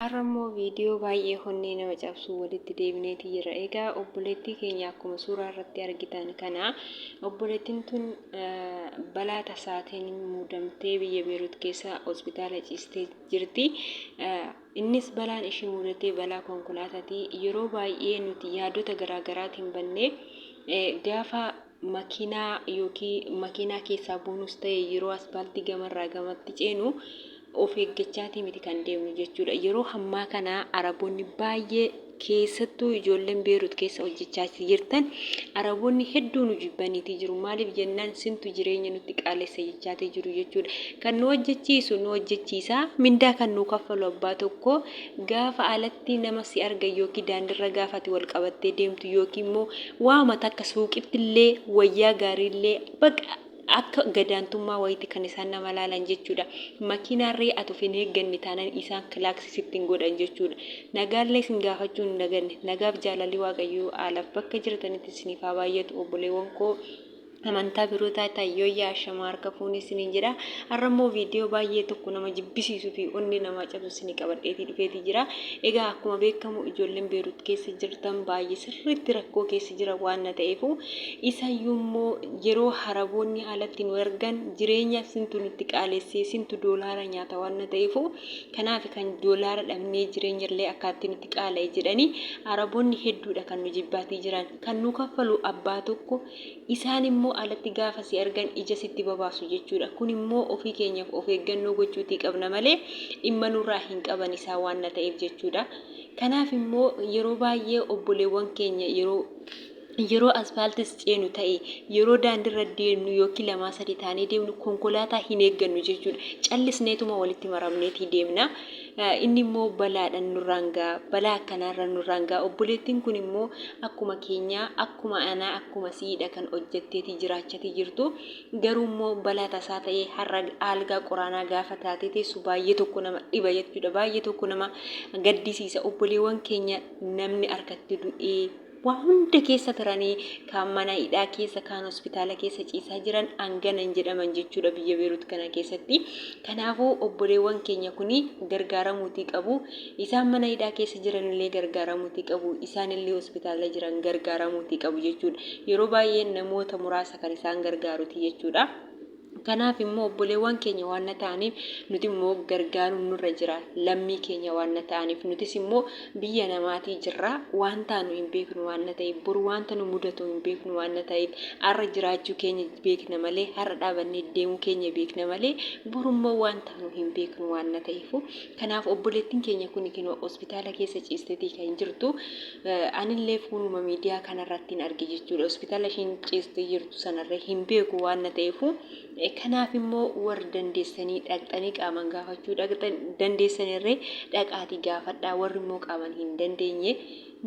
Har'a immoo viidiyoo baay'ee honnee nama cabsu walitti deebineeti jirra. Egaa obboleettii keenya akkuma suuraa irratti argitan kana obboleettiin tun balaa tasaatiin muudamtee biyya Beerut keessa hospitaala ciistee jirti. Innis balaan ishii mudatee balaa konkolaataati. Yeroo baay'ee nuti yaadota garaagaraatiin bannee gaafa makiinaa yookiin makiinaa keessaa buunus ta'e yeroo aspaaltii gamarraa gamatti ceenu of eeggachaatii miti kan deemnu jechuudha. Yeroo hammaa kana Araboonni baay'ee keessattuu ijoolleen Beerut keessa hojjechaa jirtan Araboonni hedduu nu jibbaniitii jiru. Maaliif jennaan sintu jireenya nutti qaalessa jechaatii jiru jechuudha. Kan nu hojjechiisu nu hojjechiisa. Mindaa kan nu kaffalu abbaa tokko gaafa alatti nama si argan yookiin daandirra gaafa ati wal qabattee deemtu yookiin immoo waama takka suuqitti illee wayyaa gaariillee baqa akka gadaantummaa wayiiti kan isaan nama laalan jechuudha. Makiinaarree ati of hin eegganne taanaan isaan kilaaksii sitti hin godhan jechuudha. Nagaallee isin gaafachuu hin daganne. Nagaaf jaalalli Waaqayyoo haalaaf bakka jirtanitti isiniif haa baay'atu obboleewwan koo. Amantaa biroo taatan yooyyaa ashamaa harka fuunee isiniin jedha. Har'a immoo viidiyoo baay'ee tokko nama jibbisiisuu fi onnee namaa cabsu isinii qabadheetii dhufeetii jira. Egaa akkuma beekamu ijoolleen Beerut keessa jirtan baay'ee sirriitti rakkoo keessa jira waan na ta'eefu isayyuu immoo yeroo haraboonni alatti nu ergan jireenya sintu nutti qaalessee sintu doolaara nyaata waan na ta'eefu kanaaf kan doolaara dhabnee jireenya illee akkaatti nutti qaala'e jedhanii araboonni hedduudha kan nu jibbaatii jiran. Kan nu kaffalu abbaa tokko isaan immoo alatti gaafa si argan ija sitti babaasu jechuudha. Kun immoo ofii keenyaaf of eeggannoo gochuutii qabna malee dhimma nurraa hin qaban isaa waan na ta'eef jechuudha. Kanaaf immoo yeroo baay'ee obboleewwan keenya yeroo yeroo asfaaltis ceenu ta'e yeroo daandirra deemnu yookiin lamaa sadi taanee deemnu konkolaataa hin eeggannu jechuudha. Callisneetuma walitti maramneetii deemna. Inni immoo balaadhaan nurraan ga'a. Balaa akkanaarra nurraan ga'a. Obboleettiin kun immoo akkuma keenyaa akkuma anaa akkuma siidha kan hojjetteetii jiraachatii jirtu. Garuu immoo balaa tasaa ta'ee har'a aalgaa qoraanaa gaafa taatee teessu baay'ee tokko nama dhiba jechuudha. Baay'ee tokko nama gaddisiisa. Obboleewwan keenya namni harkatti du'ee waa hunda keessa turanii kaan mana hidhaa keessa kaan hospitaala keessa ciisaa jiran hangana hin jedhaman jechuudha biyya Beerut kana keessatti. Kanaafuu obboleewwan keenya kuni gargaaramuutii qabu. Isaan mana hidhaa keessa jiranillee gargaaramuutii qabu. Isaanillee hospitaala jiran gargaaramuutii qabu jechuudha. Yeroo baay'ee namoota muraasa kan isaan gargaaruti jechuudha. Kanaaf immoo obboleewwan keenya waan na ta'aniif nuti immoo gargaaruun nurra jira. Lammii keenya waan na ta'aniif nutis immoo biyya namaatii jirra. Waan taanu hin beeknu waan na ta'eef boru wanta nu mudatu hin beeknu waan na ta'eef har'a jiraachuu keenya beekna malee har'a dhaabannee deemuu keenya beekna malee boru immoo waan taanu hin beeknu waan na ta'eef. Kanaaf obboleettiin keenya kun kinoo hospitaala keessa ciisteetii kan jirtu. Anillee fuuluma miidiyaa kanarratti hin arge jechuudha. Hospitaala ishiin ciistee jirtu sanarra hin beeku waan na ta'eefu. Kanaaf immoo warri dandeessanii dhaqxanii qaaman gaafachuu dandeessanirree dhaqaatii gaafadhaa. Warri immoo qaaman hin dandeenye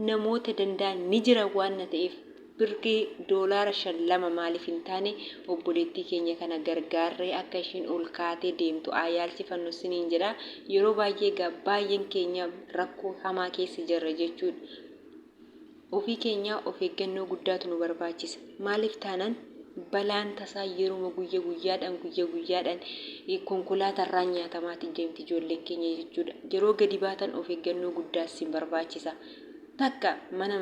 namoota danda'an ni jiran waan na ta'eef birrii doolaara 5 2 maaliif hin taane obboleettii keenya kana gargaarree akka ishiin ol kaatee deemtu haa yaalchifannu siniin jedha. Yeroo baay'ee egaa baay'een keenya rakkoo hamaa keessa jirra jechuudha. Ofii keenyaa of eeggannoo guddaatu nu barbaachisa. Maaliif taanaan balaan tasaa yeruma guyya guyyaadhaan guyya guyyaadhaan konkolaatarraan nyaatamaatii deemti ijoolleen keenya jechuudha. Yeroo gadi baatan of eeggannoo guddaas sin barbaachisa. Takka mana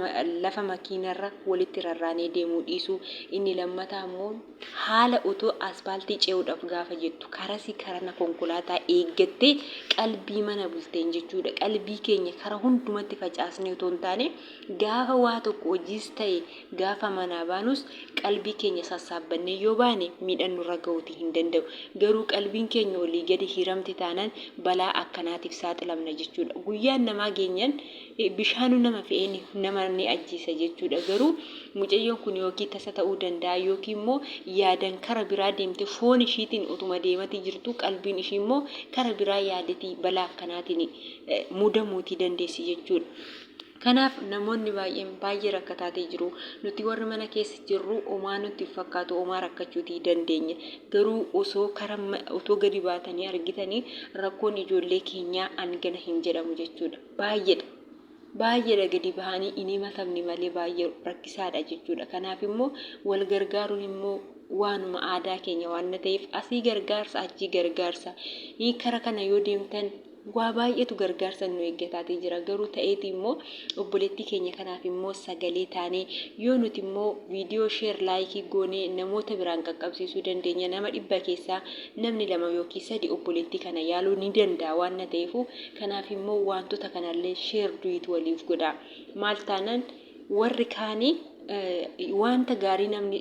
lafa makiinarra walitti rarraanee deemuu dhiisuu, inni lammataa immoo haala otoo aspaaltii ce'uudhaaf gaafa jettu karasii karana konkolaataa eeggattee qalbii mana bulteen jechuudha. Qalbii keenya kara hundumatti facaasnee otoo hin taane gaafa waa tokko hojiis ta'e gaafa manaa baanus qalbii keenya sassaabbannee yoo baane miidhaan nurra gahuutii hin danda'u. Garuu qalbiin keenya olii gadi hiramte taanaan balaa akkanaatiif saaxilamna jechuudha. Guyyaan namaa geenyan bishaanu nama fe'ee nama ni ajjeesa jechuudha. Garuu mucayyoon kun yookiin tasa ta'uu danda'a yookiin immoo yaadan kara biraa deemte foon ishiitiin utuma deematii jirtu qalbiin ishii immoo kara biraa yaadetii balaa akkanaatiin mudamuutii dandeessi jechuudha. Kanaaf namoonni baay'een baay'ee rakkataatii jiru. Nuti warri mana keessa jirru homaa nutti hin fakkaatu homaa rakkachuutii dandeenya. Garuu osoo kara otoo gadi baatanii argitanii rakkoon ijoollee keenyaa hangana hin jedhamu jechuudha. Baay'eedha. Baay'eedha gadi bahanii hin himatamne malee baay'ee rakkisaadha jechuudha. Kanaaf immoo wal gargaaruun immoo waanuma aadaa keenya waan ta'eef asii gargaarsa achii gargaarsa. Kara kana yoo deemtan Waa baay'eetu gargaarsa nu eeggataatii jira. Garuu ta'eeti immoo obboleettii keenya kanaaf immoo sagalee taanee yoo nuti immoo viidiyoo sheer laayikii goonee namoota biraan qaqqabsiisuu dandeenya. Nama 100 keessaa namni 2 yookiin 3 obboleettii kana yaaluu ni danda'a waan na ta'eefu kanaaf immoo waantota kanallee sheer duit waliif godhaa. Maal taanaan warri kaanii wanta gaarii namni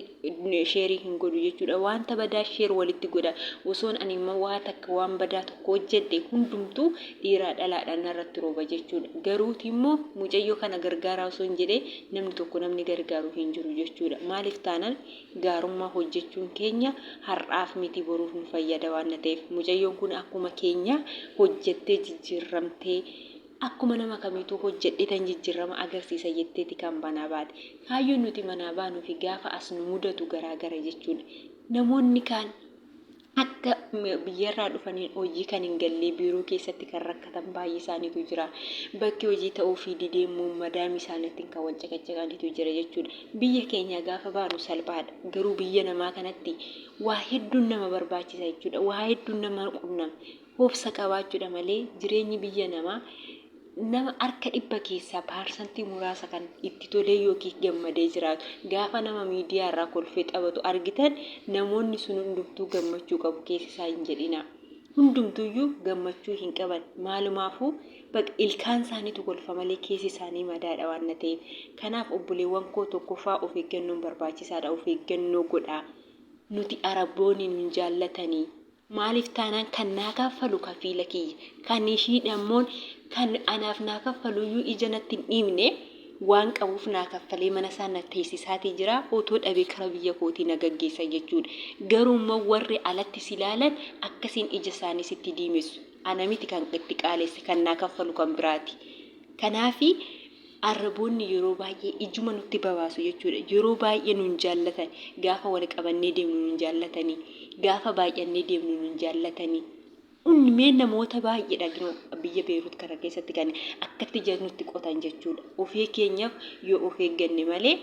sheerii hin godhu jechuudha. Wanta badaa sheer walitti godha. Osoon ani immoo waa takka waan badaa tokko hojjedhe hundumtuu dhiiraa dhalaadhaan narratti rooba jechuudha. Garuuti immoo mucayyoo kana gargaaraa osoo hin jedhee namni tokko namni gargaaru hin jiru jechuudha. Maaliif taanaan gaarummaa hojjechuun keenya har'aaf miti boruuf nu fayyada waan ta'eef mucayyoon kun akkuma keenya hojjettee jijjiirramtee Akkuma nama kamiituu hojjedheetan jijjirrama agarsiisa jetteeti kan manaa baate. Kaayyoon nuti manaa baanuufi gaafa as nu mudatu garaa gara jechuudha. Namoonni kaan akka biyyarraa dhufaniin hojii kan hin gallee biiroo keessatti kan rakkatan baay'ee isaaniitu jira. Bakki hojii ta'uufii didee immoo madaamii isaaniitiin kan wal caqacaqanitu jira jechuudha. Biyya keenyaa gaafa baanu salphaadha. Garuu biyya namaa kanatti waa hedduun nama barbaachisa jechuudha. Waa hedduun nama qunnama. Obsa qabaachuudha malee jireenyi biyya namaa nama harka dhibba keessaa paarsantii muraasa kan itti tolee yookiin gammadee jiraatu. Gaafa nama miidiyaa irraa kolfee taphatu argitan namoonni sun hundumtuu gammachuu qabu keessa isaa hin jedhinaa. Hundumtuyyuu gammachuu hin qaban. Maalumaafuu baqa ilkaan isaaniitu kolfa malee keessi isaanii madaadha waan na ta'eef. Kanaaf obboleewwan koo tokkoffaa of eeggannoon barbaachisaadha. Of eeggannoo godhaa. Nuti Araboonni nun jaallatanii. Maaliif taanaan kan naa kaffalu kafiila kiyya. Kan ishiidhammoon kan anaaf naa kaffaluyyuu ija natti hin dhiibne waan qabuuf naa kaffalee mana isaa na teessisaatii jira otoo dhabee kara biyya kootii na gaggeessa jechuudha. Garuu immoo warri alatti si ilaalan akkasiin ija isaanii sitti diimessu. Ana miti kan itti qaalesse kan naa kaffalu kan biraati. Kanaafi Arraboonni yeroo baay'ee ijuma nutti babaasu jechuudha. Yeroo baay'ee nun jaallatan. Gaafa wal qabannee deemnu nun jaallatanii. Gaafa baay'annee deemnu nun jaallatanii. Mee namoota baay'eedha ginoo biyya Beerut kana keessatti kan akkatti ija nutti qotan jechuudha. Ofii keenyaaf yoo of eegganne malee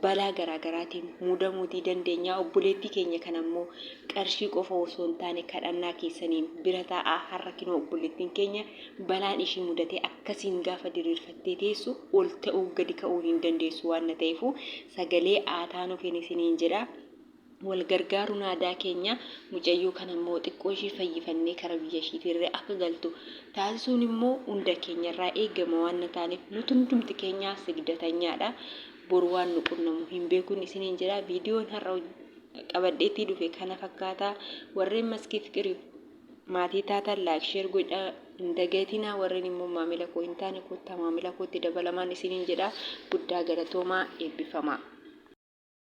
balaa garaa garaatiin muudamuutii dandeenya. Obboleettii keenya kana immoo qarshii qofa osoo hin taane kadhannaa keessaniin bira taa'aa. Har'a kinoo obboleettiin keenya balaan ishii mudatee akkasiin gaafa diriirfattee teessu ol ta'uu gadi ka'uu hin dandeessu waan na ta'eefu sagalee aataa nuufin isiniin jedha. Wal gargaaruun aadaa keenya mucayyoo kana immoo xiqqoo ishii fayyifannee kara biyya ishiitirree akka galtu taasisuun immoo hunda keenyarraa eegama waan na taaneef nuti hundumti keenya sigdatanyaadha. Boru waan nu qunnamu hin beekuun isiniin jedha. Viidiyoon har'a qabadheetii dhufe kana fakkaata. Warreen Maskii Fiqiriif maatii taatan like share godhaa hin dagatinaa. Warreen immoo maamila koo hin taane kottaa maamila kootti dabalamaan isiniin jedha. Guddaa galatoomaa eebbifamaa.